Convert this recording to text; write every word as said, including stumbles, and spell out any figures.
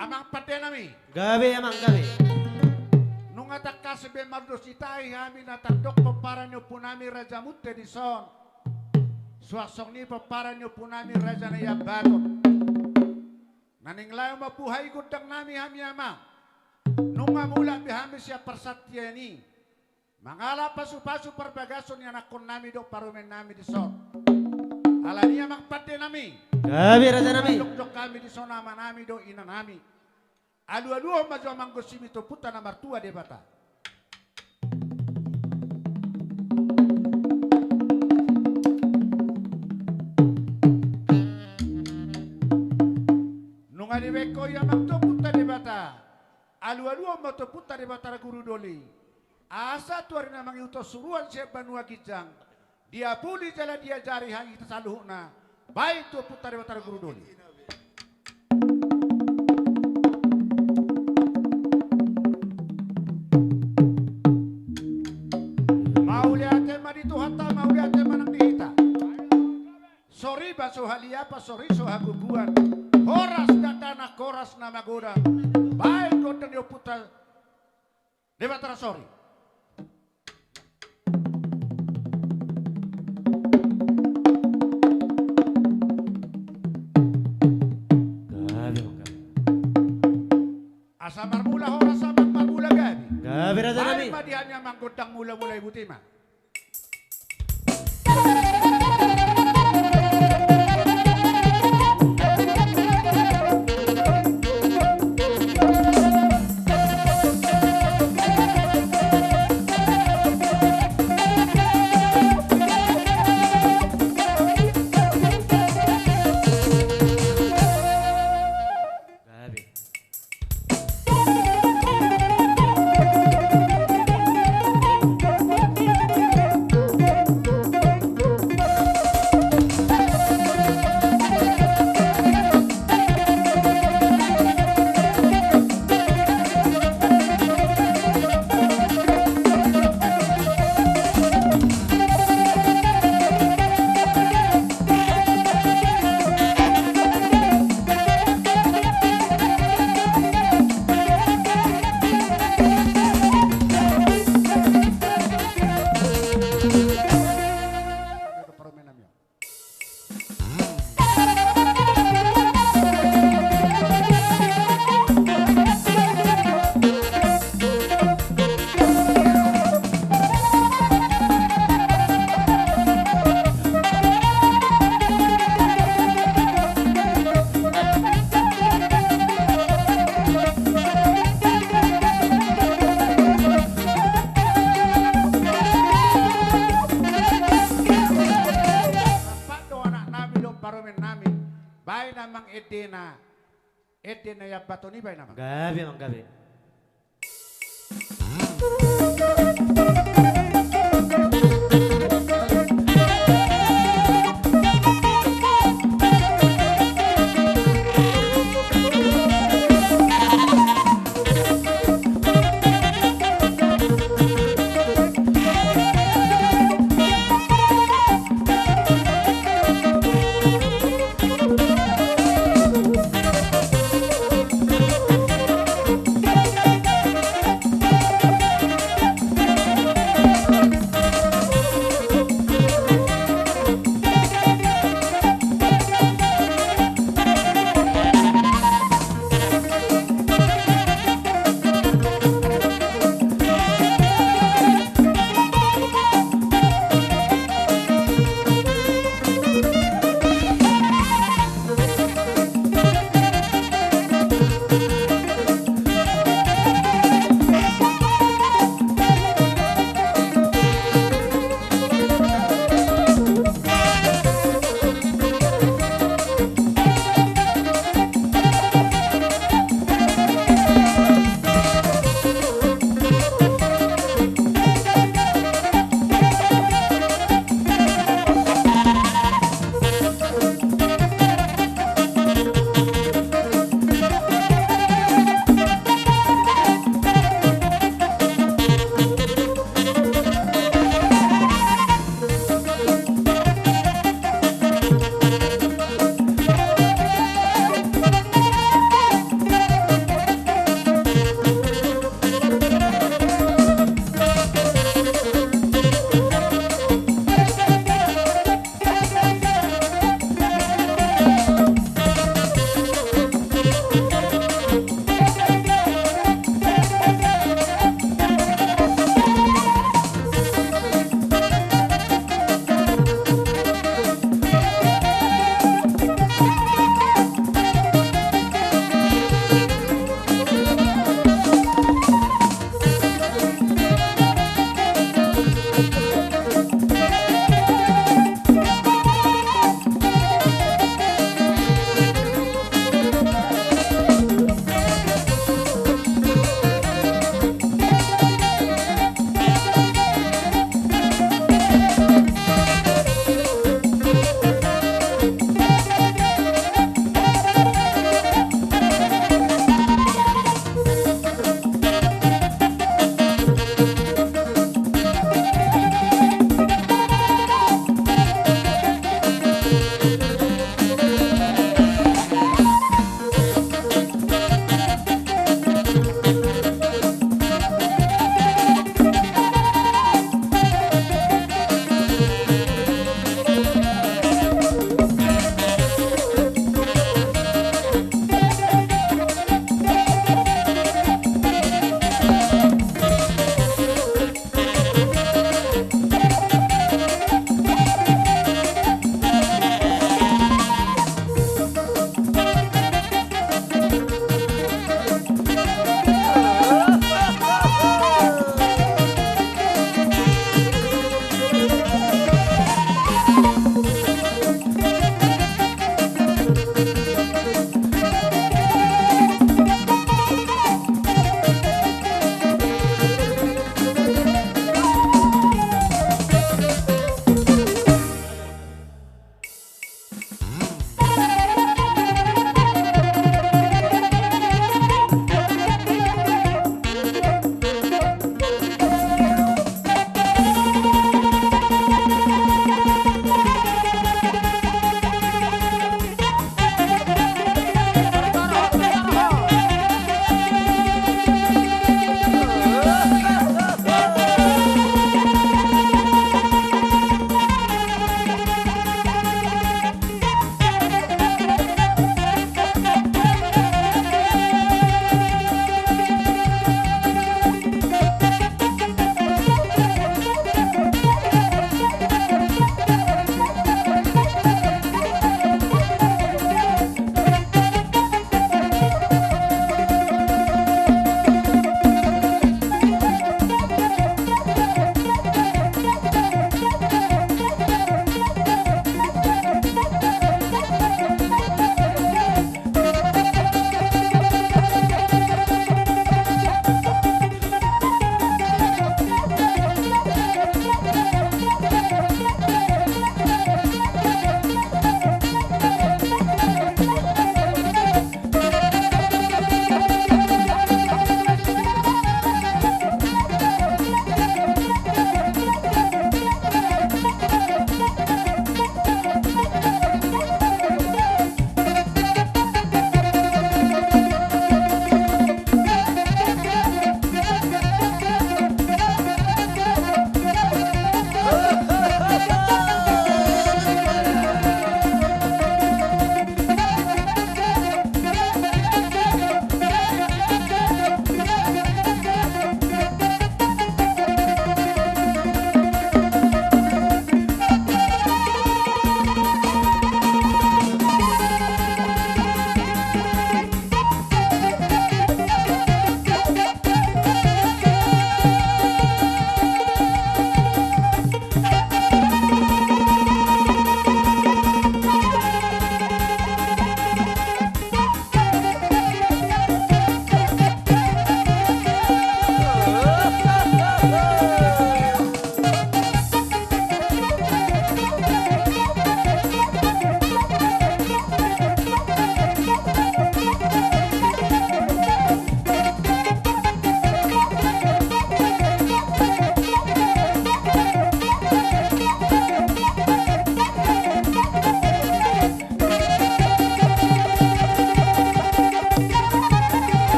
Amang pande nami. Gabe, amang, gabe. Nunga tangkas be mardos i tahi hami na tardok pomparan ni ompu nami Raja Munte dison. Suang songon i pomparan ni ompu nami Raja Naiambaton. Na naeng laho mambuhai gondang nami hami, amang. Nunga mulak be hami sian parsantian i. Mangalap pasupasu parbagason ni anakkon nami dohot parumaen nami dison. Alani i, amang pande nami. Gabe, raja nami. Jongjong hami dison, ama nami dohot ina nami. Alualuhon ma jo, amang, gonsi mi tu Ompunta na martua Debata. Nunga dibaen ho i, amang, tu Ompunta Debata, alualuhon ma tu Ompunta Debata Guru Doli. Asa tu ari na mangihuthon suruan sian banua ginjang, diapuli jala diajari hita saluhutna, baen tu Ompunta Debata Guru Doli. Mauliate ma di Tuhanta, mauliate ma nang di hita. Soriba so haliapan, sori so hagogoan. Horas dakdanak, horas na magodang. Baen gondang ni Ompunta Debata Sori. Gabe, gabe. Asa marmula horas, amang, marmula gabe. Gabe, raja nami. Baen ma di hami, amang, gondang mulamula i, buti ma. Gabe. Nampak do anak nami dohot parumaen nami. Baen, amang, ende na, ende na iambaton i, baen, amang. Gabe, amang, gabe.